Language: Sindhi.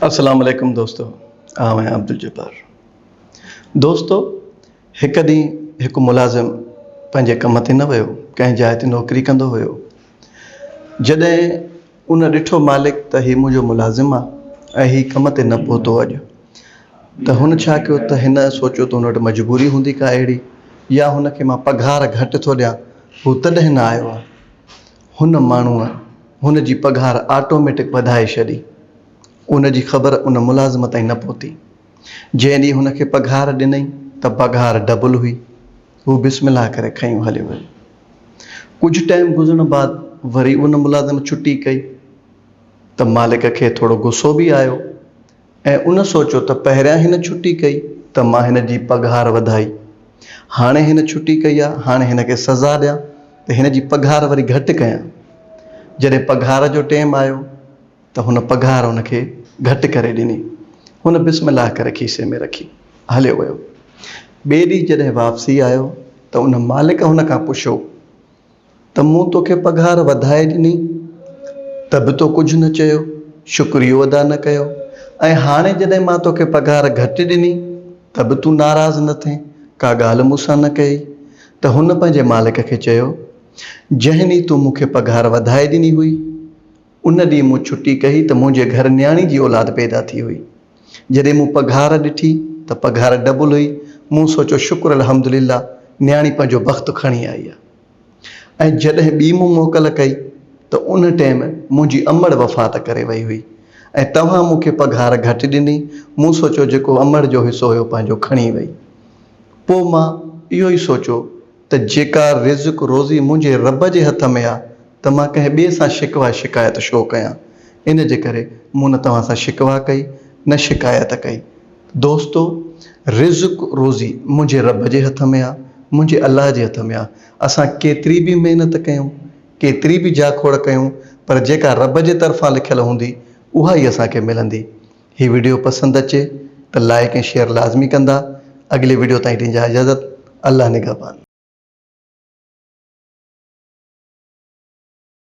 السلام عليڪم دوستو آئون آهيان عبدالجبار دوستو هڪ ڏينهن هڪ ملازم پنهنجي ڪم تي نه ويو ڪنهن جاء تي نوڪري ڪندو هيو جڏهن ان ڏٺو مالڪ ته هي منهنجو ملازم آ ۽ هي ڪم تي نه پهتو اڄ ته هن ڇا ڪيو ته هن سوچيو ته هن وٽ مجبوري هوندي ڪا اهڙي يا هن کي مان پگهار گهٽ ٿو ڏيان هو تڏهن نه آيو آ هن ماڻهوء هن جي پگهار آٽوميٽڪ وڌائي ڇڏي. ان جي خبر ان ملازم تائين نه پهتي. جنهن ڏينهن هن کي پگهار ڏنئي ته پگهار ڊبل هئي. هو بسم الله ڪري کنيون هليو ويو. ڪجهه ٽائيم گذرڻ بعد وري ان ملازم ڇٽي ڪئي ته مالڪ کي ٿورو غصو به آيو ۽ ان سوچيو ته پهريان هن ڇٽي ڪئي ته مان هن جي پگهار وڌائي. هاڻي هن ڇٽي ڪئي آ، هاڻي هن کي سزا ڏيان ته هن جي پگهار وري گهٽ ڪيان. جڏهن پگهار جو ٽيم آيو ته هن پگهار هن کي گهٽ ڪري ڏني. هن بسم الله ڪري کيسي ۾ رکي هليو ويو. ٻئي ڏينهن جڏهن واپسي آيو ته ان مالڪ هن کان پڇيو ته مون توکي پگهار وڌائي ڏني ته به تو ڪجهه نه چيو، شڪريو ادا نه ڪيو ۽ هاڻي جڏهن مان توکي پگهار گهٽ ڏني ته به تون ناراض نه ٿين، ڪا ڳالهه مون سان نه ڪيئي ته هن پنهنجي مالڪ کي چيو، جنهن ڏينهن تون مون کي پگهار وڌائي ڏني هئي، ان ڏينهن مون ڇٽي ڪئي ته منهنجي گهر نياڻي جي اولاد پيدا ٿي هئي. جڏهن مون پگهار ڏٺي ته پگهار ڊبل هئي، مون سوچيو شڪر الحمدلله نياڻي پنهنجو بخت کڻي آئي آ. ۽ جڏهن ٻي مون موڪل ڪئي ته ان ٽيم منهنجي امڙ وفات ڪري وئي هئي ۽ توهان مون کي پگهار گهٽ ڏني، مون سوچيو جيڪو امڙ جو حصو هيو پنهنجو کڻي وئي. پوء مان اهو ئي سوچيو ته جيڪا رزق روزي منهنجي رب جي هٿ ۾ آ ته مان ڪنهن ٻئي سان شڪوه شڪايت شو ڪيان؟ ان جي ڪري مون نه توهان سان شڪوه ڪئي نه شڪايت ڪئي. دوستو! رزق روزي منهنجي رب جي هٿ ۾ آ، منهنجي الله جي هٿ ۾ آ. اسان ڪيتري به محنت ڪيون، ڪيتري به جاکوڙ ڪيون پر جيڪا رب جي طرفان لکيل هوندي اها ئي اسان کي ملندي. هي وڊيو پسند اچي ته لائيڪ ۽ شيئر لازمي ڪندا. اڳلي وڊيو تائين ڏينجا اجازت. الله نگهبان.